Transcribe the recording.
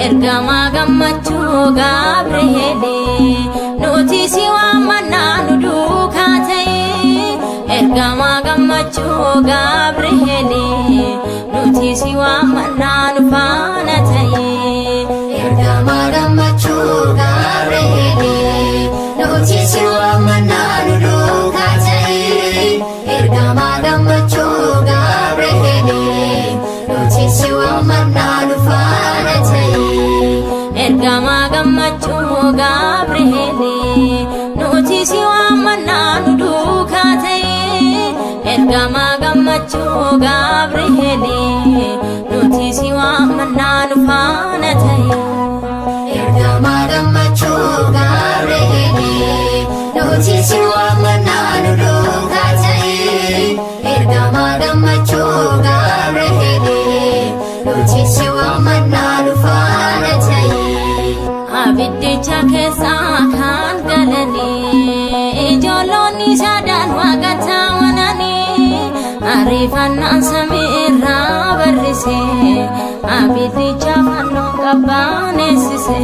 Ergamaa gammachuu Gabri'eeli, nuti si waammannaa nu duukaa ta'i. Ergamaa gammachuu Gabri'eeli, nuti si waammannaa nu faana ta'i. Ergamaa gammachuu Gabri'eeli, nuti si waammannaa nu duukaa ta'i. Ergamaa gammachuu Gabri'eeli, nuti si waammannaa nu faana ta'i. Ergamaa gammachuu Gabri'eeli, nuti si waammannaa nu duukaa ta'i. Ergamaa gammachuu Gabri'eeli, nuti si waammannaa nu faana ta'i. Ergamaa gammachuu Gabri'eeli, nuti si waammannaa nu duukaa ta'i. Ergamaa gammachuu Gabri'eeli, nuti si waammannaa nu faana ta'i. Abiddicha keessaa kan galanii, ijoollonni sadan waaqatti amananii, ariifannaan samii irraa barrise, abiddicha fannoo qabaaneessise.